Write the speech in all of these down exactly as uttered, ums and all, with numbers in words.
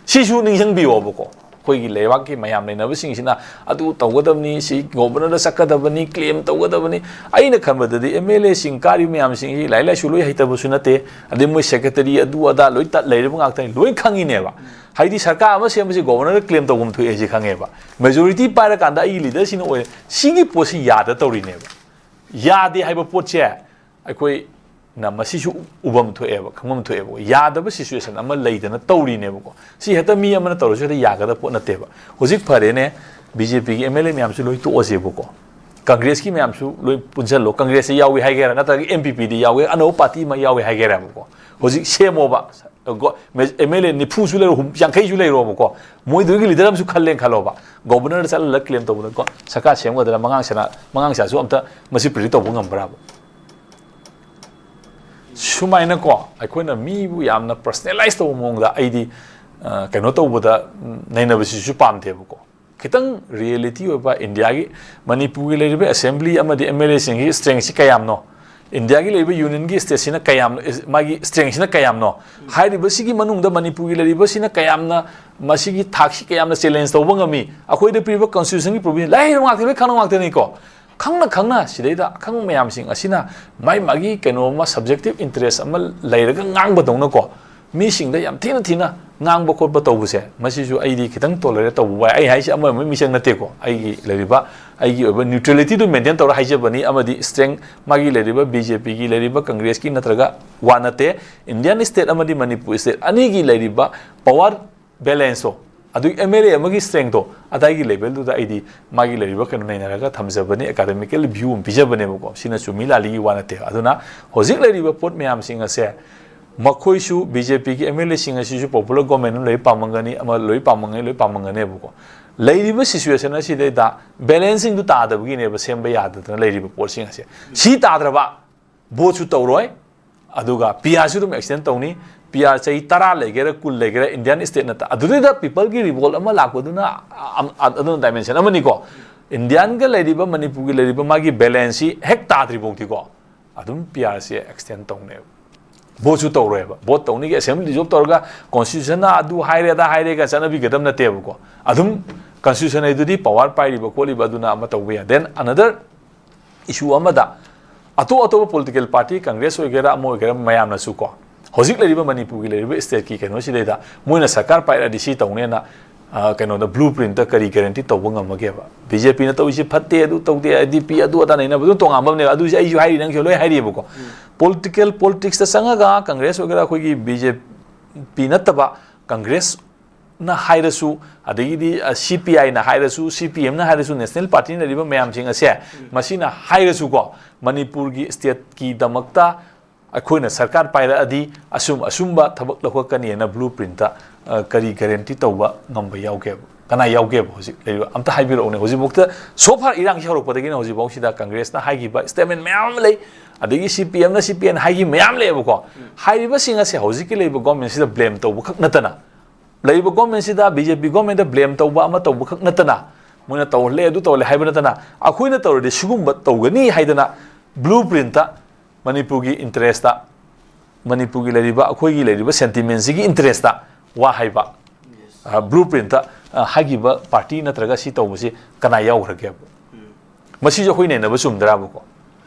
ꯁꯤꯁꯨ ꯅꯤꯡꯁꯤꯡꯕꯤꯌꯣꯕꯀꯣ꯫ ꯑꯩꯈꯣꯏꯒꯤ ꯂꯩꯕꯥꯛꯀꯤ ꯃꯌꯥꯝ ꯂꯩꯅꯕꯁꯤꯡꯁꯤꯅ ꯑꯗꯨ ꯇꯧꯒꯗꯕꯅꯤ, ꯁꯤ ꯒꯣꯕꯔꯅꯔꯗ ꯆꯠꯀꯗꯕꯅꯤ, ꯀ꯭ꯂꯦꯝ ꯇꯧꯒꯗꯕꯅꯤ꯫ ꯑꯩꯅ ꯈꯟꯕꯗꯗꯤ ꯑꯦꯝ ꯑꯦꯜ ꯑꯦꯁꯤꯡ ꯀꯥꯔꯤꯕ ꯃꯌꯥꯝꯁꯤꯡꯁꯤ ꯂꯥꯏꯔꯤꯛ ꯂꯥꯏꯁꯨ ꯂꯣꯏ ꯍꯩꯇꯕꯁꯨ ꯅꯠꯇꯦ, ꯑꯗꯩ ꯃꯣꯏ ꯁꯦꯀ꯭ꯔꯦꯇꯔꯤ ꯑꯗꯨ ꯑꯗꯥ ꯂꯣꯏ ꯇꯠ ꯂꯩꯔꯕ ꯉꯥꯛꯇꯅꯤ, ꯂꯣꯏ ꯈꯪꯉꯤꯅꯦꯕ꯫ ꯍꯥꯏꯗꯤ ꯁꯔꯀꯥꯔ ꯑꯃ ꯁꯦꯝꯕꯁꯤ ꯒꯣꯕꯔꯅꯔꯗ ꯀ꯭ꯂꯦꯝ ꯇꯧꯐꯝ ꯊꯣꯛꯑꯦ ꯍꯥꯏꯁꯦ ꯈꯪꯉꯦꯕ꯫ ꯃꯦꯖꯣꯔꯤꯇꯤ ꯄꯥꯏꯔꯀꯥꯟꯗ ꯑꯩꯒꯤ ꯂꯤꯗꯔꯁꯤꯅ ꯑꯣꯏꯔꯦ, ꯁꯤꯒꯤ ꯄꯣꯠꯁꯤ ꯌꯥꯗ ꯇꯧꯔꯤꯅꯦꯕ꯫ ꯌꯥꯗꯦ ꯍꯥꯏꯕ ꯄꯣꯠꯁꯦ ꯑꯩꯈꯣꯏꯅ ꯃꯁꯤꯁꯨ ꯎꯐꯝ ꯊꯣꯛꯑꯦꯕ, ꯈꯪꯐꯝ ꯊꯣꯛꯑꯦꯕꯀꯣ꯫ ꯌꯥꯗꯕ ꯁꯤꯆꯨꯋꯦꯁꯟ ꯑꯃ ꯂꯩꯗꯅ ꯇꯧꯔꯤꯅꯦꯕꯀꯣ꯫ ꯁꯤ ꯍꯦꯛꯇ ꯃꯤ ꯑꯃꯅ ꯇꯧꯔꯁꯨ ꯍꯦꯛꯇ ꯌꯥꯒꯗꯕ ꯄꯣꯠ ꯅꯠꯇꯦꯕ꯫ ꯍꯧꯖꯤꯛ ꯐꯔꯦꯅꯦ, ꯕꯤ ꯖꯦ ꯄꯤꯒꯤ ꯑꯦꯝ ꯑꯦꯜ ꯑꯦ ꯃꯌꯥꯝꯁꯨ ꯂꯣꯏ ꯇꯣꯛꯑꯁꯦꯕꯀꯣ, ꯀꯪꯒ꯭ꯔꯦꯁꯀꯤ ꯃꯌꯥꯝꯁꯨ ꯂꯣꯏ ꯄꯨꯟꯁꯤꯜꯂꯣ꯫ ꯀꯪꯒ꯭ꯔꯦꯁꯁꯤ ꯌꯥꯎꯏ ꯍꯥꯏꯒꯦꯔꯥ, ꯅꯠꯇ꯭ꯔꯒ ꯑꯦꯟ ꯄꯤ ꯄꯤꯗꯤ ꯌꯥꯎꯏ, ꯑꯅꯧꯕ ꯄꯥꯔꯇꯤ ꯑꯃ ꯌꯥꯎꯏ ꯍꯥꯏꯒꯦꯔꯥꯕꯀꯣ, ꯍꯧꯖꯤꯛ ꯁꯦꯝꯃꯣꯕ꯫ ꯑꯦꯝ ꯑꯦꯜ ꯑꯦ ꯅꯤꯐꯨꯁꯨ ꯂꯩꯔꯣ, ꯍꯨꯝ-, ꯌꯥꯡꯈꯩꯁꯨ ꯂꯩꯔꯣꯕꯀꯣ, ꯃꯣꯏꯗꯨꯒꯤ ꯂꯤꯗꯔ ꯑꯃꯁꯨ ꯈꯜꯂꯦꯅ ꯈꯜꯂꯣꯕ꯫ ꯒꯣꯕꯔꯅꯔꯗ ꯆꯠꯂꯒ ꯀ꯭ꯂꯦꯝ ꯇꯧꯕꯗꯀꯣ, ꯁꯔꯀꯥꯔ ꯁꯦꯝꯒꯗ꯭ꯔꯥ, ꯃꯉꯥꯡ ꯁꯅꯥ-, ꯃꯉꯥꯡ ꯁꯥꯁꯨ ꯑꯝꯇ ꯃꯁꯤ ꯄ꯭ꯔꯤꯗꯤꯛ ꯇꯧꯕ ꯉꯝꯕ꯭ꯔꯥꯕ? ꯁꯨꯃꯥꯏꯅꯀꯣ, ꯑꯩꯈꯣꯏꯅ ꯃꯤꯕꯨ ꯌꯥꯝꯅ ꯄꯔꯁꯅꯦꯂꯥꯏꯁ ꯇꯧꯕ ꯃꯑꯣꯡꯗ ꯑꯩꯗꯤ, ꯑ, ꯀꯩꯅꯣ ꯇꯧꯕꯗ, ꯎꯝ, ꯅꯩꯅꯕꯁꯤꯁꯨ ꯄꯥꯝꯗꯦꯕꯀꯣ꯫ ꯈꯤꯇꯪ ꯔꯤꯌꯦꯂꯤꯇꯤ ꯑꯣꯏꯕ, ꯏꯟꯗꯤꯌꯥꯒꯤ, ꯃꯅꯤꯄꯨꯔꯒꯤ ꯂꯩꯔꯤꯕ ꯑꯦꯁꯦꯝꯕ꯭ꯂꯤ ꯑꯃꯗꯤ ꯑꯦꯝ ꯑꯦꯜ ꯑꯦꯁꯤꯡꯒꯤ ꯁ꯭ꯇꯔꯦꯡꯁꯤ ꯀꯌꯥꯝꯅꯣ? ꯏꯟꯗꯤꯌꯥꯒꯤ ꯂꯩꯔꯤꯕ ꯌꯨꯅꯤꯌꯟꯒꯤ ꯁ꯭ꯇꯦꯠꯁꯤꯅ ꯀꯌꯥꯝꯅꯣ, ꯃꯥꯒꯤ ꯁ꯭ꯇꯔꯦꯡꯁꯤꯅ ꯀꯌꯥꯝꯅꯣ? ꯍꯥꯏꯔꯤꯕꯁꯤꯒꯤ ꯃꯅꯨꯡꯗ ꯃꯅꯤꯄꯨꯔꯒꯤ ꯂꯩꯔꯤꯕꯁꯤꯅ ꯀꯌꯥꯝꯅ, ꯃꯁꯤꯒꯤ ꯊꯥꯛꯁꯤ ꯀꯌꯥꯝꯅ ꯆꯦꯂꯦꯟꯖ ꯇꯧꯕ ꯉꯝꯃꯤ? ꯑꯩꯈꯣꯏꯗ ꯄꯤꯔꯤꯕ ꯀꯟꯁꯇꯤꯇ꯭ꯌꯨꯁꯟꯒꯤ ꯄ꯭ꯔꯣꯚꯤꯖꯟ, ꯂꯩꯔꯤꯕ ꯉꯥꯛꯇ, ꯂꯣꯏ ꯈꯪꯕ ꯉꯥꯛꯇꯅꯤꯀꯣ꯫ ꯈꯪꯅ ꯈꯪꯅ ꯁꯤꯗꯩꯗ ꯑꯈꯪꯕ ꯃꯌꯥꯝꯁꯤꯡ ꯑꯁꯤꯅ ꯃꯥꯏ ꯃꯥꯒꯤ ꯀꯩꯅꯣꯝꯃ, ꯁꯕꯖꯦꯛꯇꯤꯚ ꯏꯟꯇꯔꯦꯁ ꯑꯃ ꯂꯩꯔꯒ ꯉꯥꯡꯕꯗꯧꯅꯀꯣ, ꯃꯤꯁꯤꯡꯗ ꯌꯥꯝ ꯊꯤꯅ ꯊꯤꯅ ꯉꯥꯡꯕ ꯈꯣꯠꯄ ꯇꯧꯕꯁꯦ, ꯃꯁꯤꯁꯨ ꯑꯩꯗꯤ ꯈꯤꯇꯪ ꯇꯣꯂꯔꯦꯠ ꯇꯧꯕ ꯋꯥꯏ꯫ ꯑꯩ ꯍꯥꯏꯁꯦ ꯑꯃ ꯑꯃꯒꯤ ꯃꯤꯆꯪ ꯅꯠꯇꯦꯀꯣ, ꯑꯩꯒꯤ ꯂꯩꯔꯤꯕ, ꯑꯩꯒꯤ ꯑꯣꯏꯕ ꯅ꯭ꯌꯨꯇ꯭ꯔꯦꯂꯤꯇꯤꯗꯨ ꯃꯦꯟꯇꯦꯟ ꯇꯧꯔ ꯍꯥꯏꯖꯕꯅꯤ꯫ ꯑꯃꯗꯤ ꯁ꯭ꯇꯔꯦꯡ, ꯃꯥꯒꯤ ꯂꯩꯔꯤꯕ ꯕꯤ ꯖꯦ ꯄꯤꯒꯤ ꯂꯩꯔꯤꯕ, ꯀꯪꯒ꯭ꯔꯦꯁꯀꯤ ꯅꯠꯇ꯭ꯔꯒ ꯋꯥ ꯅꯠꯇꯦ, ꯏꯟꯗꯤꯌꯥꯟ ꯁ꯭ꯇꯦꯠ ꯑꯃꯗꯤ ꯃꯅꯤꯄꯨꯔ ꯁ꯭ꯇꯦꯠ ꯑꯅꯤꯒꯤ ꯂꯩꯔꯤꯕ ꯄꯋꯥꯔ ꯕꯦꯂꯦꯟꯁꯇꯣ, ꯑꯗꯨꯒꯤ ꯑꯦꯝ ꯑꯦꯜ ꯑꯦ ꯑꯃꯒꯤ ꯁ꯭ꯇꯔꯦꯡꯇꯣ, ꯑꯗꯥꯏꯒꯤ ꯂꯦꯚꯦꯜꯗꯨꯗ ꯑꯩꯗꯤ ꯃꯥꯒꯤ ꯂꯩꯔꯤꯕ ꯀꯩꯅꯣ ꯅꯩꯅꯔꯒ ꯊꯝꯖꯕꯅꯤ, ꯑꯦꯀꯥꯗꯃꯤꯀꯦꯜ ꯚ꯭ꯌꯨ ꯑꯃ ꯄꯤꯖꯕꯅꯦꯕꯀꯣ꯫ ꯁꯤꯅ ꯆꯨꯝꯃꯤ ꯂꯥꯜꯂꯤꯒꯤ ꯋꯥ ꯅꯠꯇꯦ꯫ ꯑꯗꯨꯅ ꯍꯧꯖꯤꯛ ꯂꯩꯔꯤꯕ ꯄꯣꯠ ꯃꯌꯥꯝꯁꯤꯡ ꯑꯁꯦ, ꯃꯈꯣꯏꯁꯨ, ꯕꯤ ꯖꯦ ꯄꯤꯒꯤ ꯑꯦꯝ ꯑꯦꯜ ꯑꯦꯁꯤꯡ ꯑꯁꯤꯁꯨ ꯄꯣꯄꯨꯂꯔ ꯒꯣꯃꯦꯟ ꯑꯃ ꯂꯣꯏ ꯄꯥꯝꯃꯝꯒꯅꯤ, ꯑꯃ ꯂꯣꯏ ꯄꯥꯝꯃꯝꯒꯅꯤ, ꯂꯣꯏ ꯄꯥꯝꯃꯝꯒꯅꯦꯕꯀꯣ꯫ ꯂꯩꯔꯤꯕ ꯁꯤꯆꯨꯋꯦꯁꯟ ꯑꯁꯤꯗꯩꯗ ꯕꯦꯂꯦꯟꯁꯤꯡꯗꯨ ꯇꯥꯗꯕꯒꯤꯅꯦꯕ ꯁꯦꯝꯕ ꯌꯥꯗꯗꯅ ꯂꯩꯔꯤꯕ ꯄꯣꯠꯁꯤꯡ ꯑꯁꯦ꯫ ꯁꯤ ꯇꯥꯗ꯭ꯔꯕ, ꯚꯣꯠꯁꯨ ꯇꯧꯔꯣꯏ, ꯑꯗꯨꯒ ꯄꯤ ꯑꯥꯔꯁꯨ ꯑꯗꯨꯝ ꯑꯦꯛꯁꯇꯦꯟ ꯇꯧꯅꯤ꯫ ꯄꯤ ꯑꯥꯔ ꯆꯍꯤ ꯇꯔꯥ ꯂꯩꯒꯦꯔꯥ, ꯀꯨꯟ ꯂꯩꯒꯦꯔꯥ, ꯏꯟꯗꯤꯌꯥꯟ ꯁ꯭ꯇꯦꯠ ꯅꯠꯇ, ꯑꯗꯨꯗꯩꯗ ꯄꯤꯄꯜꯒꯤ ꯔꯤꯚꯣꯜꯠ ꯑꯃ ꯂꯥꯛꯄꯗꯨꯅ, ꯑꯝ-, ꯑ-, ꯑꯗꯨꯅ ꯗꯥꯏꯃꯦꯟꯁꯟ ꯑꯃꯅꯤꯀꯣ꯫ ꯏꯟꯗꯤꯌꯥꯟꯒ ꯂꯩꯔꯤꯕ, ꯃꯅꯤꯄꯨꯔꯒꯤ ꯂꯩꯔꯤꯕ ꯃꯥꯒꯤ ꯕꯦꯂꯦꯟꯁꯁꯤ ꯍꯦꯛ ꯇꯥꯗ꯭ꯔꯤ ꯐꯥꯎꯗꯤꯀꯣ, ꯑꯗꯨꯝ ꯄꯤ ꯑꯥꯔꯁꯦ ꯑꯦꯛꯁꯇꯦꯟ ꯇꯧꯅꯦꯕ꯫ ꯚꯣꯠꯁꯨ ꯇꯧꯔꯣꯏꯕ꯫ ꯚꯣꯠ ꯇꯧꯅꯤꯒꯤ ꯑꯦꯁꯦꯝꯕ꯭ꯂꯤ ꯗꯤꯖꯣꯜꯕ ꯇꯧꯔꯒ ꯀꯣꯟꯁꯇꯤꯇ꯭ꯌꯨꯁꯟꯅ ꯑꯗꯨ ꯍꯥꯏꯔꯦ ꯑꯗꯥ ꯍꯥꯏꯔꯦꯒ ꯆꯠꯅꯕꯤꯒꯗꯕ ꯅꯠꯇꯦꯕꯀꯣ꯫ ꯑꯗꯨꯝ ꯀꯟꯁꯇꯤꯇ꯭ꯌꯨꯁꯟ ꯍꯥꯏꯗꯨꯗꯤ ꯄꯋꯥꯔ ꯄꯥꯏꯔꯤꯕ ꯈꯣꯠꯂꯤꯕ ꯑꯗꯨꯅ ꯑꯃ ꯇꯧꯕ ꯌꯥꯏ꯫ Then another issue ꯑꯃꯗ, ꯑꯇꯣꯞ ꯑꯇꯣꯞꯄ ꯄꯣꯂꯤꯇꯤꯀꯦꯜ ꯄꯥꯔꯇꯤ, ꯀꯪꯒ꯭ꯔꯦꯁ ꯑꯣꯏꯒꯦꯔꯥ ꯑꯃ ꯑꯣꯏꯒꯦꯔꯥ, ꯃꯌꯥꯝꯅꯁꯨ ꯀꯣ, ꯍꯧꯖꯤꯛ ꯂꯩꯔꯤꯕ ꯃꯅꯤꯄꯨꯔꯒꯤ ꯂꯩꯔꯤꯕ ꯁ꯭ꯇꯦꯠꯀꯤ ꯀꯩꯅꯣꯁꯤꯗꯩꯗ ꯃꯣꯏꯅ ꯁꯔꯀꯥꯔ ꯄꯥꯏꯔꯛꯑꯗꯤ ꯁꯤ ꯇꯧꯅꯦꯅ, ꯑ, ꯀꯩꯅꯣꯗ ꯕ꯭ꯂꯨ ꯄ꯭ꯔꯤꯟꯠꯇ ꯀꯔꯤ ꯒꯦꯔꯦꯟꯇꯤ ꯇꯧꯕ ꯉꯝꯃꯒꯦꯕ? ꯕꯤ ꯖꯦ ꯄꯤꯅ ꯇꯧꯔꯤꯁꯤ ꯐꯠꯇꯦ, ꯑꯗꯨ ꯇꯧꯗꯦ, ꯑꯥꯏ ꯗꯤ ꯄꯤ ꯑꯗꯨ ꯑꯗꯥ ꯅꯩꯅꯕꯗꯨ ꯇꯣꯉꯥꯟꯕ ꯑꯃꯅꯦꯕ꯫ ꯑꯗꯨꯁꯦ ꯑꯩꯁꯨ ꯍꯥꯏꯔꯤ, ꯅꯪꯁꯨ ꯂꯣꯏ ꯍꯥꯏꯔꯤꯕꯀꯣ꯫ ꯄꯣꯂꯤꯇꯤꯀꯦꯜ ꯄꯣꯂꯤꯇꯤꯛꯁꯇ ꯆꯪꯉꯒ ꯀꯪꯒ꯭ꯔꯦꯁ ꯑꯣꯏꯒꯦꯔꯥ, ꯑꯩꯈꯣꯏꯒꯤ ꯕꯤ ꯖꯦ ꯄꯤ ꯅꯠꯇꯕ ꯀꯪꯒ꯭ꯔꯦꯁ ꯅ ꯍꯥꯏꯔꯁꯨ, ꯑꯗꯒꯤꯗꯤ, ꯑ, ꯁꯤ ꯄꯤ ꯑꯥꯏꯅ ꯍꯥꯏꯔꯁꯨ, ꯁꯤ ꯄꯤ ꯑꯦꯝꯅ ꯍꯥꯏꯔꯁꯨ, ꯅꯦꯁꯅꯦꯜ ꯄꯥꯔꯇꯤꯅ ꯂꯩꯔꯤꯕ ꯃꯌꯥꯝꯁꯤꯡ ꯑꯁꯦ, ꯃꯁꯤꯅ ꯍꯥꯏꯔꯁꯨꯀꯣ, ꯃꯅꯤꯄꯨꯔꯒꯤ ꯁ꯭ꯇꯦꯠꯀꯤꯗꯃꯛꯇ ꯑꯩꯈꯣꯏꯅ ꯁꯔꯀꯥꯔ ꯄꯥꯏꯔꯛꯑꯗꯤ ꯑꯁꯨꯝ ꯑꯁꯨꯝꯕ ꯊꯕꯛ ꯂꯧꯈꯠꯀꯅꯤꯅ ꯕ꯭ꯂꯨ ꯄ꯭ꯔꯤꯟꯠꯇ, ꯑ, ꯀꯔꯤ ꯒꯦꯔꯦꯟꯇꯤ ꯇꯧꯕ ꯉꯝꯕ ꯌꯥꯎꯒꯦꯕ? ꯀꯅꯥ ꯌꯥꯎꯒꯦꯕ ꯍꯧꯖꯤꯛ ꯂꯩꯔꯤꯕ? ꯑꯝꯇ ꯍꯥꯏꯕꯤꯔꯛꯎꯅꯦ꯫ ꯍꯧꯖꯤꯛꯐꯥꯎꯗ, so far, ꯏꯔꯥꯡꯁꯤ ꯍꯧꯔꯛꯄꯗꯒꯤꯅ ꯍꯧꯖꯤꯛꯐꯥꯎꯁꯤꯗ ꯀꯪꯒ꯭ꯔꯦꯁꯅ ꯍꯥꯏꯈꯤꯕ ꯁ꯭ꯇꯦꯠꯃꯦꯟ ꯃꯌꯥꯝ ꯑꯃ ꯂꯩ, ꯑꯗꯒꯤ ꯁꯤ ꯄꯤ ꯑꯦꯝꯅ, ꯁꯤ ꯄꯤ ꯑꯥꯏꯅ ꯍꯥꯏꯈꯤꯕ ꯃꯌꯥꯝ ꯂꯩꯌꯦꯕꯀꯣ꯫ ꯍꯥꯏꯔꯤꯕꯁꯤꯡ ꯑꯁꯦ ꯍꯧꯖꯤꯛꯀꯤ ꯂꯩꯔꯤꯕ ꯒꯣꯔꯃꯦꯟꯁꯤꯗ ꯕ꯭ꯂꯦꯝ ꯇꯧꯕ ꯈꯛ ꯅꯠꯇꯅ, ꯂꯩꯔꯤꯕ ꯒꯣꯔꯃꯦꯟꯁꯤꯗ, ꯕꯤ ꯖꯦ ꯄꯤ ꯒꯣꯔꯃꯦꯟꯗ ꯕ꯭ꯂꯦꯝ ꯇꯧꯕ ꯑꯃ ꯇꯧꯕ ꯈꯛ ꯅꯠꯇꯅ, ꯃꯣꯏꯅ ꯇꯧꯍꯜꯂꯦ, ꯑꯗꯨ ꯇꯧꯍꯜꯂꯦ ꯍꯥꯏꯕ ꯅꯠꯇꯅ, ꯑꯩꯈꯣꯏꯅ ꯇꯧꯔꯗꯤ ꯁꯤꯒꯨꯝꯕ ꯇꯧꯒꯅꯤ ꯍꯥꯏꯗꯅ ꯕ꯭ꯂꯨ ꯄ꯭ꯔꯤꯟꯠꯇ, ꯃꯅꯤꯄꯨꯔꯒꯤ ꯏꯟꯇꯔꯦꯁꯇ, ꯃꯅꯤꯄꯨꯔꯒꯤ ꯂꯩꯔꯤꯕ, ꯑꯩꯈꯣꯏꯒꯤ ꯂꯩꯔꯤꯕ ꯁꯦꯟꯇꯤꯃꯦꯟꯁꯤꯒꯤ ꯏꯟꯇꯔꯦꯁꯇ ꯋꯥ ꯍꯥꯏꯕ, ꯑ, ꯕ꯭ꯂꯨ ꯄ꯭ꯔꯤꯟꯠꯇ, ꯑ, ꯍꯥꯏꯈꯤꯕ ꯄꯥꯔꯇꯤ ꯅꯠꯇ꯭ꯔꯒ ꯁꯤ ꯇꯧꯕꯁꯤ ꯀꯅꯥ ꯌꯥꯎꯈ꯭ꯔꯒꯦꯕ? ꯃꯁꯤꯁꯨ ꯑꯩꯈꯣꯏ ꯅꯩꯅꯕ ꯆꯨꯝꯗ꯭ꯔꯥꯕꯀꯣ?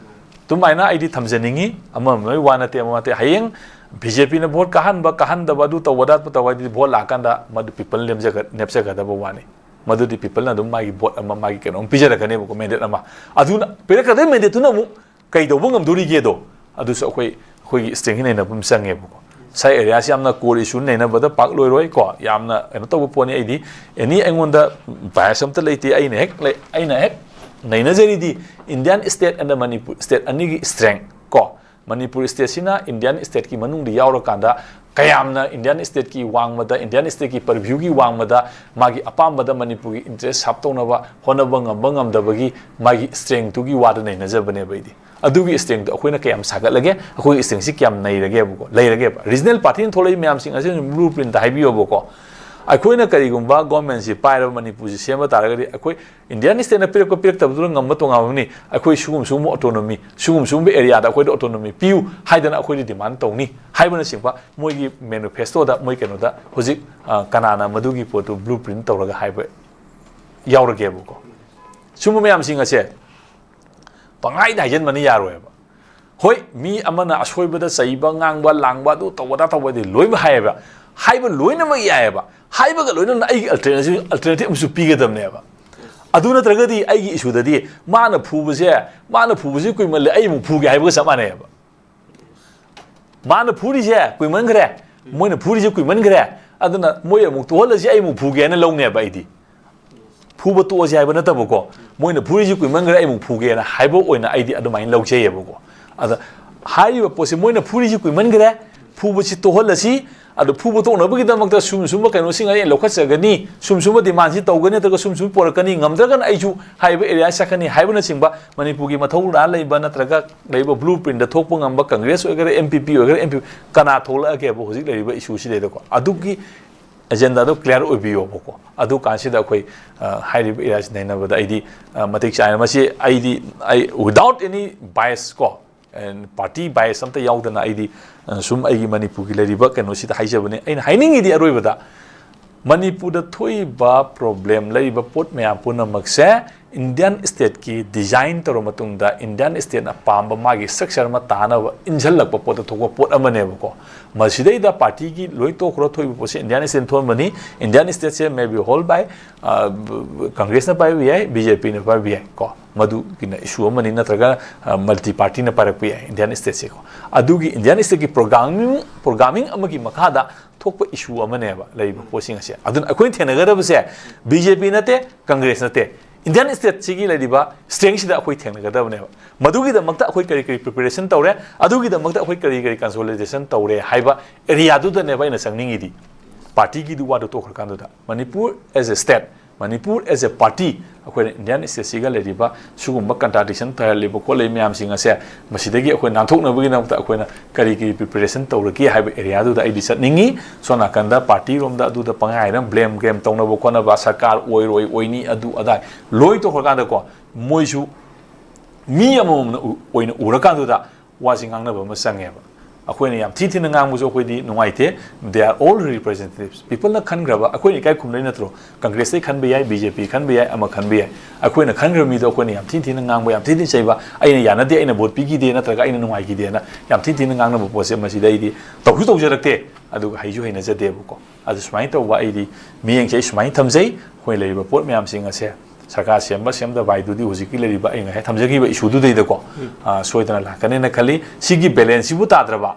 ꯑꯗꯨꯃꯥꯏꯅ ꯑꯩꯗꯤ ꯊꯝꯖꯅꯤꯡꯉꯤ꯫ ꯑꯃ ꯑꯃꯒꯤ ꯋꯥ ꯅꯠꯇꯦ, ꯑꯃ ꯅꯠꯇꯦ꯫ ꯍꯌꯦꯡ ꯕꯤ ꯖꯦ ꯄꯤꯅ ꯚꯣꯠ ꯀꯥꯍꯟꯕ, ꯀꯥꯍꯟꯗꯕ, ꯑꯗꯨ ꯇꯧꯕ, ꯑꯗꯥ ꯇꯧꯕ ꯍꯥꯏꯗꯨꯗꯤ ꯚꯣꯠ ꯂꯥꯛꯀꯥꯟꯗ ꯃꯗꯨ ꯄꯤꯄꯜ ꯅꯦꯞꯆꯒ-, ꯅꯦꯞꯆꯒꯗꯕ ꯋꯥꯅꯤ꯫ ꯃꯗꯨꯗꯤ ꯄꯤꯄꯜꯅ ꯑꯗꯨꯝ ꯃꯥꯒꯤ ꯚꯣꯠ ꯑꯃ, ꯃꯥꯒꯤ ꯀꯩꯅꯣꯝ ꯄꯤꯖꯔꯛꯀꯅꯦꯕꯀꯣ, ꯃꯦꯟꯗꯦꯠ ꯑꯃ꯫ ꯑꯗꯨꯅ ꯄꯤꯔꯛꯀꯗꯣꯏ ꯃꯦꯟꯗꯦꯠꯇꯨꯅ ꯑꯃꯨꯛ ꯀꯩꯗꯧꯕ ꯉꯝꯗꯣꯔꯤꯒꯦꯗꯣ, ꯑꯗꯨꯁꯨ ꯑꯩꯈꯣꯏ, ꯑꯩꯈꯣꯏꯒꯤ ꯁ꯭ꯇꯦꯡꯒꯤ ꯅꯩꯅꯕ ꯑꯃ ꯆꯪꯉꯦꯕꯀꯣ꯫ ꯁꯥꯏ ꯑꯦꯔꯤꯌꯥꯁꯤ ꯌꯥꯝꯅ ꯀꯣꯔ ꯏꯁꯨ ꯅꯩꯅꯕꯗ ꯄꯥꯛ ꯂꯣꯏꯔꯣꯏꯀꯣ, ꯌꯥꯝꯅ ꯀꯩꯅꯣ ꯇꯧꯕ ꯄꯣꯠꯅꯤ꯫ ꯑꯩꯗꯤ ꯑꯦꯅꯤ ꯑꯩꯉꯣꯟꯗ ꯕꯥꯏꯁ ꯑꯝꯇ ꯂꯩꯇꯦ꯫ ꯑꯩꯅ ꯍꯦꯛ ꯂꯩ-, ꯑꯩꯅ ꯍꯦꯛ ꯅꯩꯅꯖꯔꯤꯗꯤ Indian state and Manipur state ꯑꯅꯤꯒꯤ ꯁ꯭ꯇ꯭ꯔꯦꯡ ꯀꯣ꯫ ꯃꯅꯤꯄꯨꯔ ꯁ꯭ꯇꯦꯠꯁꯤꯅ ꯏꯟꯗꯤꯌꯥꯟ ꯁ꯭ꯇꯦꯠꯀꯤ ꯃꯅꯨꯡꯗ ꯌꯥꯎꯔꯀꯥꯟꯗ ꯀꯌꯥꯝꯅ ꯏꯟꯗꯤꯌꯥꯟ ꯁ꯭ꯇꯦꯠꯀꯤ ꯋꯥꯡꯃꯗ, ꯏꯟꯗꯤꯌꯥꯟ ꯁ꯭ꯇꯦꯠꯀꯤ ꯄꯔꯚ꯭ꯌꯨꯒꯤ ꯋꯥꯡꯃꯗ ꯃꯥꯒꯤ ꯑꯄꯥꯝꯕꯗ ꯃꯅꯤꯄꯨꯔꯒꯤ ꯏꯟꯇꯔꯦꯁ ꯁꯥꯞ ꯇꯧꯅꯕ ꯍꯣꯠꯅꯕ ꯉꯝꯕ ꯉꯝꯗꯕꯒꯤ ꯃꯥꯒꯤ ꯁ꯭ꯇ꯭ꯔꯦꯡꯇꯨꯒꯤ ꯋꯥꯗ ꯅꯩꯅꯖꯕꯅꯦꯕ ꯑꯩꯗꯤ꯫ ꯑꯗꯨꯒꯤ ꯁ꯭ꯇ꯭ꯔꯦꯡꯇꯣ ꯑꯩꯈꯣꯏꯅ ꯀꯌꯥꯝ ꯁꯥꯒꯠꯂꯒꯦ, ꯑꯩꯈꯣꯏꯒꯤ ꯁ꯭ꯇ꯭ꯔꯦꯡꯁꯤ ꯀꯌꯥꯝ ꯅꯩꯔꯒꯦꯕꯀꯣ, ꯂꯩꯔꯒꯦꯕ꯫ ꯔꯤꯖꯅꯦꯜ ꯄꯥꯔꯇꯤꯅ ꯊꯣꯛꯂꯛꯏ ꯃꯌꯥꯝꯁꯤꯡ ꯑꯁꯤ ꯕ꯭ꯂꯨ ꯄ꯭ꯔꯤꯟꯠꯇ ꯍꯥꯏꯕꯤꯌꯣꯕꯀꯣ꯫ ꯑꯩꯈꯣꯏꯅ ꯀꯔꯤꯒꯨꯝꯕ ꯒꯣꯔꯃꯦꯟꯁꯤ ꯄꯥꯏꯔꯕ ꯃꯅꯤꯄꯨꯔꯁꯤ ꯁꯦꯝꯕ ꯇꯥꯔꯒꯗꯤ, ꯑꯩꯈꯣꯏ ꯏꯟꯗꯤꯌꯥꯟ ꯁ꯭ꯇꯦꯠꯅ ꯄꯤꯔꯛꯄ ꯄꯤꯔꯛꯇꯕꯗꯨꯅ ꯉꯝꯕ ꯇꯣꯉꯥꯟꯕ ꯑꯃꯅꯤ꯫ ꯑꯩꯈꯣꯏ ꯁꯤꯒꯨꯝ ꯁꯤꯒꯨꯝꯕ ꯑꯣꯇꯣꯅꯣꯃꯤ, ꯁꯤꯒꯨꯝ ꯁꯤꯒꯨꯝꯕ ꯑꯦꯔꯤꯌꯥꯗ ꯑꯩꯈꯣꯏꯗ ꯑꯣꯇꯣꯅꯣꯃꯤ ꯄꯤꯌꯨ ꯍꯥꯏꯗꯅ ꯑꯩꯈꯣꯏꯗꯤ ꯗꯤꯃꯥꯟ ꯇꯧꯅꯤ ꯍꯥꯏꯕꯅꯆꯤꯡꯕ ꯃꯣꯏꯒꯤ ꯃꯦꯅꯤꯐꯦꯁꯇꯣꯗ, ꯃꯣꯏ ꯀꯩꯅꯣꯗ ꯍꯧꯖꯤꯛ, ꯑ, ꯀꯅꯥꯅ ꯃꯗꯨꯒꯤ ꯄꯣꯠꯇꯨ ꯕ꯭ꯂꯨ ꯄ꯭ꯔꯤꯟꯠ ꯇꯧꯔꯒ ꯍꯥꯏꯕ ꯌꯥꯎꯔꯒꯦꯕꯀꯣ꯫ ꯁꯨꯝꯕ ꯃꯌꯥꯝꯁꯤꯡ ꯑꯁꯦ ꯄꯪꯍꯥꯏꯗ ꯍꯥꯏꯖꯤꯟꯕꯅ ꯌꯥꯔꯣꯏꯕ꯫ ꯍꯣꯏ, ꯃꯤ ꯑꯃꯅ ꯑꯁꯣꯏꯕꯗ ꯆꯩꯕ, ꯉꯥꯡꯕ, ꯂꯥꯡꯕ, ꯑꯗꯨ ꯇꯧꯕ, ꯑꯗꯥ ꯇꯧꯕꯗꯤ ꯂꯣꯏꯅꯃꯛ ꯍꯥꯏꯌꯦꯕ꯫ ꯍꯥꯏꯕ ꯂꯣꯏꯅꯃꯛ ꯌꯥꯏꯌꯦꯕ꯫ ꯍꯥꯏꯕꯒ ꯂꯣꯏꯅꯅ ꯑꯩꯒꯤ ꯑꯜꯇꯔꯅꯦꯇꯤꯚ, ꯑꯜꯇꯔꯅꯦꯇꯤꯚ ꯑꯃꯁꯨ ꯄꯤꯒꯗꯕꯅꯦꯕ꯫ ꯑꯗꯨ ꯅꯠꯇ꯭ꯔꯒꯗꯤ ꯑꯩꯒꯤ ꯏꯁꯨꯗꯗꯤ ꯃꯥꯅ ꯐꯨꯕꯁꯦ, ꯃꯥꯅ ꯐꯨꯕꯁꯤ ꯀꯨꯏꯃꯜꯂꯦ, ꯑꯩ ꯑꯃꯨꯛ ꯐꯨꯒꯦ ꯍꯥꯏꯕꯒ ꯆꯞ ꯃꯥꯟꯅꯩꯌꯦꯕ꯫ ꯃꯥꯅ ꯐꯨꯔꯤꯁꯦ ꯀꯨꯏꯃꯟꯈ꯭ꯔꯦ, ꯃꯣꯏꯅ ꯐꯨꯔꯤꯁꯦ ꯀꯨꯏꯃꯟꯈ꯭ꯔꯦ, ꯑꯗꯨꯅ ꯃꯣꯏ ꯑꯃꯨꯛ ꯇꯣꯛꯍꯜꯂꯁꯤ, ꯑꯩ ꯑꯃꯨꯛ ꯐꯨꯒꯦ ꯍꯥꯏꯅ ꯂꯧꯅꯦꯕ ꯑꯩꯗꯤ꯫ ꯐꯨꯕ ꯇꯣꯛꯑꯁꯤ ꯍꯥꯏꯕ ꯅꯠꯇꯕꯀꯣ, ꯃꯣꯏꯅ ꯐꯨꯔꯤꯁꯤ ꯀꯨꯏꯃꯟꯈ꯭ꯔꯦ, ꯑꯩ ꯑꯃꯨꯛ ꯐꯨꯒꯦꯅ ꯍꯥꯏꯕ ꯑꯣꯏꯅ ꯑꯩꯗꯤ ꯑꯗꯨꯃꯥꯏꯅ ꯂꯧꯖꯩꯌꯦꯕꯀꯣ꯫ ꯑꯗ ꯍꯥꯏꯔꯤꯕ ꯄꯣꯠꯁꯤ, ꯃꯣꯏꯅ ꯐꯨꯔꯤꯁꯤ ꯀꯨꯏꯃꯟꯈ꯭ꯔꯦ, ꯐꯨꯕꯁꯤ ꯇꯣꯛꯍꯜꯂꯁꯤ, ꯑꯗꯨ ꯐꯨꯕ ꯇꯣꯛꯅꯕꯒꯤꯗꯃꯛꯇ ꯁꯨꯝ ꯁꯨꯝꯕ ꯀꯩꯅꯣꯁꯤꯡ ꯑꯩ ꯂꯧꯈꯠꯆꯒꯅꯤ, ꯁꯨꯝ ꯁꯨꯝꯕ ꯗꯤꯃꯥꯟꯁꯤ ꯇꯧꯒꯅꯤ, ꯅꯠꯇ꯭ꯔꯒ ꯁꯨꯝ ꯁꯨꯝ ꯄꯣꯔꯛꯀꯅꯤ, ꯉꯝꯗ꯭ꯔꯒꯅ ꯑꯩꯁꯨ ꯍꯥꯏꯔꯤꯕ ꯑꯦꯔꯤꯌꯥ ꯆꯠꯀꯅꯤ ꯍꯥꯏꯕꯅꯆꯤꯡꯕ ꯃꯅꯤꯄꯨꯔꯒꯤ ꯃꯊꯧꯅꯥ ꯂꯩꯕ ꯅꯠꯇ꯭ꯔꯒ ꯂꯩꯔꯤꯕ ꯕ꯭ꯂꯨ ꯄ꯭ꯔꯤꯟꯠꯇ ꯊꯣꯛꯄ ꯉꯝꯕ ꯀꯪꯒ꯭ꯔꯦꯁ ꯑꯣꯏꯒꯦꯔꯥ, ꯑꯦꯟ ꯄꯤ ꯄꯤ ꯑꯣꯏꯒꯦꯔꯥ, ꯑꯦꯟ ꯄꯤ ꯄꯤ, ꯀꯅꯥ ꯊꯣꯛꯂꯛꯑꯒꯦꯕ ꯍꯧꯖꯤꯛ ꯂꯩꯔꯤꯕ ꯏꯁꯨꯁꯤꯗꯩꯗꯀꯣ? ꯑꯗꯨꯒꯤ ꯑꯦꯖꯦꯟꯗꯥꯗꯣ ꯀ꯭ꯂꯤꯌꯥꯔ ꯑꯣꯏꯕꯤꯌꯣꯕꯀꯣ꯫ ꯑꯗꯨ ꯀꯥꯟꯁꯤꯗ ꯑꯩꯈꯣꯏ, ꯑ, ꯍꯥꯏꯔꯤꯕ ꯑꯦꯔꯤꯌꯥꯁꯤ ꯅꯩꯅꯕꯗ ꯑꯩꯗꯤ, ꯑ, ꯃꯇꯤꯛ ꯆꯥꯏꯅ ꯃꯁꯤ ꯑꯩꯗꯤ, ꯑꯩ without any bias ꯀꯣ, ꯄꯥꯔꯇꯤ ꯕꯥꯏꯁ ꯑꯝꯇ ꯌꯥꯎꯗꯅ ꯑꯩꯗꯤ, ꯑ, ꯁꯨꯝ ꯑꯩꯒꯤ ꯃꯅꯤꯄꯨꯔꯒꯤ ꯂꯩꯔꯤꯕ ꯀꯩꯅꯣꯁꯤꯗ ꯍꯥꯏꯖꯕꯅꯦ꯫ ꯑꯩꯅ ꯍꯥꯏꯅꯤꯡꯉꯤꯗꯤ ꯑꯔꯣꯏꯕꯗ ꯃꯅꯤꯄꯨꯔꯗ ꯊꯣꯛꯏꯕ ꯄ꯭ꯔꯣꯕ꯭ꯂꯦꯝ, ꯂꯩꯔꯤꯕ ꯄꯣꯠ ꯃꯌꯥꯝ ꯄꯨꯝꯅꯃꯛꯁꯦ ꯏꯟꯗꯤꯌꯥꯟ ꯁ꯭ꯇꯦꯠꯀꯤ ꯗꯤꯖꯥꯏꯟ ꯇꯧꯔꯕ ꯃꯇꯨꯡꯗ, ꯏꯟꯗꯤꯌꯥꯟ ꯁ꯭ꯇꯦꯠꯅ ꯄꯥꯝꯕ ꯃꯥꯒꯤ ꯁ꯭ꯇ꯭ꯔꯛꯆꯔ ꯑꯃ ꯇꯥꯅꯕ ꯏꯟꯁꯤꯜꯂꯛꯄ ꯄꯣꯠꯇ ꯊꯣꯛꯄ ꯄꯣꯠ ꯑꯃꯅꯦꯕꯀꯣ꯫ ꯃꯁꯤꯗꯩꯗ ꯄꯥꯔꯇꯤꯒꯤ ꯂꯣꯏ ꯇꯣꯛꯈ꯭ꯔꯣ, ꯊꯣꯛꯏꯕ ꯄꯣꯠꯁꯦ ꯏꯟꯗꯤꯌꯥꯟ ꯁ꯭ꯇꯦꯠꯅ ꯊꯣꯛꯍꯟꯕꯅꯤ꯫ ꯏꯟꯗꯤꯌꯥꯟ ꯁ꯭ꯇꯦꯠꯁꯦ maybe hold by, ꯑ, ꯀꯪꯒ꯭ꯔꯦꯁꯅ ꯄꯥꯏꯕ ꯌꯥꯏ, ꯕꯤ ꯖꯦ ꯄꯤꯅ ꯄꯥꯏꯕ ꯌꯥꯏ ꯀꯣ꯫ ꯃꯗꯨꯒꯤꯅ ꯏꯁꯨ ꯑꯃꯅꯤ, ꯅꯠꯇ꯭ꯔꯒ, ꯑ, ꯃꯜꯇꯤ ꯄꯥꯔꯇꯤꯅ ꯄꯥꯏꯔꯛꯄ ꯌꯥꯏ ꯏꯟꯗꯤꯌꯥꯟ ꯁ꯭ꯇꯦꯠꯁꯦꯀꯣ꯫ ꯑꯗꯨꯒꯤ ꯏꯟꯗꯤꯌꯥꯟ ꯁ꯭ꯇꯦꯠꯀꯤ ꯄ꯭ꯔꯣꯒ꯭ꯔꯥꯃꯤꯡ, ꯄ꯭ꯔꯣꯒ꯭ꯔꯥꯃꯤꯡ ꯑꯃꯒꯤ ꯃꯈꯥꯗ ꯊꯣꯛꯄ ꯏꯁꯨ ꯑꯃꯅꯦꯕ ꯂꯩꯔꯤꯕ ꯄꯣꯠꯁꯤꯡ ꯑꯁꯦ꯫ ꯑꯗꯨꯅ ꯑꯩꯈꯣꯏꯅ ꯊꯦꯡꯅꯒꯗꯕꯁꯦ ꯕꯤ ꯖꯦ ꯄꯤ ꯅꯠꯇꯦ, ꯀꯪꯒ꯭ꯔꯦꯁ ꯅꯠꯇꯦ, ꯏꯟꯗꯤꯌꯥꯟ ꯁ꯭ꯇꯦꯠꯁꯤꯒꯤ ꯂꯩꯔꯤꯕ ꯁ꯭ꯇ꯭ꯔꯦꯡꯁꯤꯗ ꯑꯩꯈꯣꯏ ꯊꯦꯡꯅꯒꯗꯕꯅꯦꯕ꯫ ꯃꯗꯨꯒꯤꯗꯃꯛꯇ ꯑꯩꯈꯣꯏ ꯀꯔꯤ ꯀꯔꯤ ꯄ꯭ꯔꯤꯄꯦꯔꯦꯁꯟ ꯇꯧꯔꯦ, ꯑꯗꯨꯒꯤꯗꯃꯛꯇ ꯑꯩꯈꯣꯏ ꯀꯔꯤ ꯀꯔꯤ ꯀꯟꯁꯣꯂꯤꯗꯦꯁꯟ ꯇꯧꯔꯦ ꯍꯥꯏꯕ ꯑꯦꯔꯤꯌꯥꯗꯨꯗꯅꯦꯕ ꯑꯩꯅ ꯆꯪꯅꯤꯡꯉꯤꯗꯤ꯫ ꯄꯥꯔꯇꯤꯒꯤꯗꯨ ꯋꯥꯗꯨ ꯇꯣꯛꯈ꯭ꯔꯀꯥꯟꯗꯨꯗ Manipur as a state Manipur as a party, ꯑꯩꯈꯣꯏꯅ Indian stateꯁꯤꯒ ꯂꯩꯔꯤꯕ ꯁꯤꯒꯨꯝꯕ contradiction ꯇꯥꯍꯜꯂꯤꯕ ꯈꯣꯠꯂꯤꯕ ꯃꯌꯥꯝꯁꯤꯡ ꯑꯁꯦ, ꯃꯁꯤꯗꯒꯤ ꯑꯩꯈꯣꯏ ꯅꯥꯟꯊꯣꯛꯅꯕꯒꯤꯗꯃꯛꯇ ꯑꯩꯈꯣꯏꯅ ꯀꯔꯤ ꯀꯔꯤ preparation ꯇꯧꯔꯒꯦ ꯍꯥꯏꯕ areaꯗꯨꯗ ꯑꯩꯗꯤ ꯆꯠꯅꯤꯡꯉꯤ꯫ ꯁꯣꯝ ꯅꯥꯀꯟꯗ partyꯔꯣꯝꯗ ꯑꯗꯨꯗ ꯄꯪꯍꯥꯏ ꯍꯥꯏꯅ blame game ꯇꯧꯅꯕ ꯈꯣꯠꯅꯕ, ꯁꯔꯀꯥꯔ ꯑꯣꯏꯔꯣꯏ, ꯑꯣꯏꯅꯤ, ꯑꯗꯨ ꯑꯗꯥ ꯂꯣꯏ ꯇꯧꯈ꯭ꯔꯀꯥꯟꯗꯀꯣ, ꯃꯣꯏꯁꯨ ꯃꯤ ꯑꯃꯃꯝꯅ ꯎ-, ꯑꯣꯏꯅ ꯎꯔꯀꯥꯟꯗꯨꯗ ꯋꯥꯁꯤ ꯉꯥꯡꯅꯕ ꯑꯃ ꯆꯪꯉꯦꯕ꯫ ꯑꯩꯈꯣꯏꯅ ꯌꯥꯝ ꯊꯤ ꯊꯤꯅ ꯉꯥꯡꯕꯁꯨ ꯑꯩꯈꯣꯏꯗꯤ ꯅꯨꯡꯉꯥꯏꯇꯦ꯫ They are all representatives꯫ Peopleꯅ ꯈꯟꯈ꯭ꯔꯕ, ꯑꯩꯈꯣꯏꯅ ꯏꯀꯥꯏ ꯈꯨꯝꯅꯩ ꯅꯠꯇ꯭ꯔꯣ? Congressꯇꯩ ꯈꯟꯕ ꯌꯥꯏ, BJP ꯈꯟꯕ ꯌꯥꯏ, ꯑꯃ ꯈꯟꯕ ꯌꯥꯏ꯫ ꯑꯩꯈꯣꯏꯅ ꯈꯟꯈ꯭ꯔꯕ ꯃꯤꯗꯣ ꯑꯩꯈꯣꯏꯅ ꯌꯥꯝ ꯊꯤ ꯊꯤꯅ ꯉꯥꯡꯕ, ꯌꯥꯝ ꯊꯤ ꯊꯤꯅ ꯆꯩꯕ, "ꯑꯩꯅ ꯌꯥꯅꯗꯦ, ꯑꯩꯅ vote ꯄꯤꯈꯤꯗꯦ, ꯅꯠꯇ꯭ꯔꯒ ꯑꯩꯅ ꯅꯨꯡꯉꯥꯏꯈꯤꯗꯦꯅ" ꯌꯥꯝ ꯊꯤ ꯊꯤꯅ ꯉꯥꯡꯅꯕ ꯄꯣꯠꯁꯦ, ꯃꯁꯤꯗ ꯑꯩꯗꯤ ꯇꯧꯁꯨ ꯇꯧꯖꯔꯛꯇꯦ, ꯑꯗꯨꯒ ꯍꯩꯁꯨ ꯍꯩꯅꯖꯗꯦꯕꯀꯣ꯫ ꯑꯗꯨ ꯁꯨꯃꯥꯏꯅ ꯇꯧꯕ ꯑꯩꯗꯤ ꯃꯤꯠꯌꯦꯡꯁꯦ ꯑꯩ ꯁꯨꯃꯥꯏꯅ ꯊꯝꯖꯩ꯫ ꯑꯩꯈꯣꯏ ꯂꯩꯔꯤꯕ ꯄꯣꯠ ꯃꯌꯥꯝꯁꯤꯡ ꯑꯁꯦ ꯁꯔꯀꯥꯔ ꯁꯦꯝꯕ ꯁꯦꯝꯗꯕ ꯍꯥꯏꯗꯨꯗꯤ ꯍꯧꯖꯤꯛꯀꯤ ꯂꯩꯔꯤꯕ ꯑꯩ ꯉꯁꯥꯏ ꯊꯝꯖꯈꯤꯕ issueꯗꯨꯗꯩꯗꯀꯣ, ꯑ, ꯁꯣꯏꯗꯅ ꯂꯥꯛꯀꯅꯦꯅ ꯈꯜꯂꯤ꯫ ꯁꯤꯒꯤ balanceꯁꯤꯕꯨ ꯇꯥꯗ꯭ꯔꯕ,